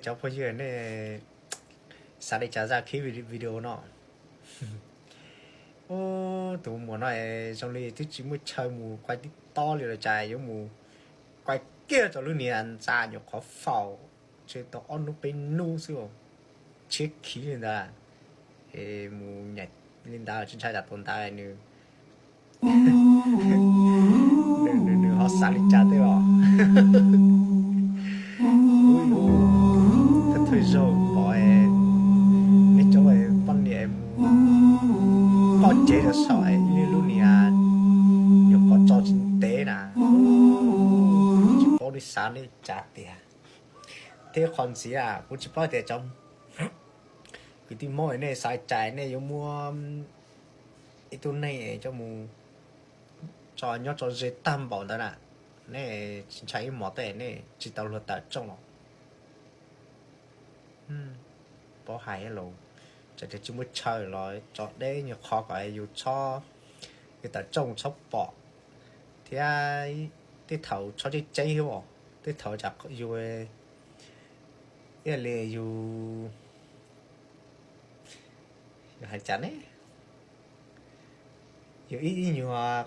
Cov phooj ywg, nej xav li cas zaj khib video no? Tus muam no zoo li twb tsis muaj chaw mus quay TikTok li los cas, yuav mus quay kiag rau lub niag ntxa nyuam qhuav faus tsis tau ob hnub peb hnub xwb, tshiab khiv li ntawd, es mus nyaim li ntawd tsis ntshai tsam tus ntawd nws, nws, nws ho xav li cas thiab os. Thawj zaug pom nej cov poj niam mus poj ceg rau saum ib lub niag nyuam qhuav tso tsis ntev na, tsis paub li xav li cas tiag. Thiab qhov ntxiv kuv tsis paub tias cov kwv tij Hmoob nej xav cas, nej yuav muab ib tug neeg coj mus tso nyob tso ze tag npaum ntawd na, nej tsis ntshai ib hmos tej nej tsis tau luag tawm rooj los? Paub hais los, txawm tias tsis muaj chaw los tso deb nyuag qhov kom yus txhob, yus tawm rooj txhob pom, thiab tej thaum txhob ceb ceb thiab os, tej thaum tsam yus, ib yam li yus, yus hais cas ne, yus ib, ib nyuag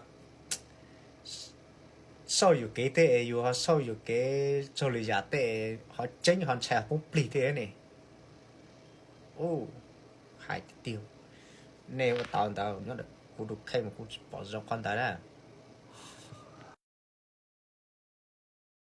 xauj yuam kev tej, yus ho xauj yuam kev txog lwm yam tej, ho tseeb ho ntshai poob plig thiab ne. Hais tiag tiag, nej ua tau ntawd nyob ntawm kuv tus kheej mas kuv tsis pom zoo qhov ntawd na.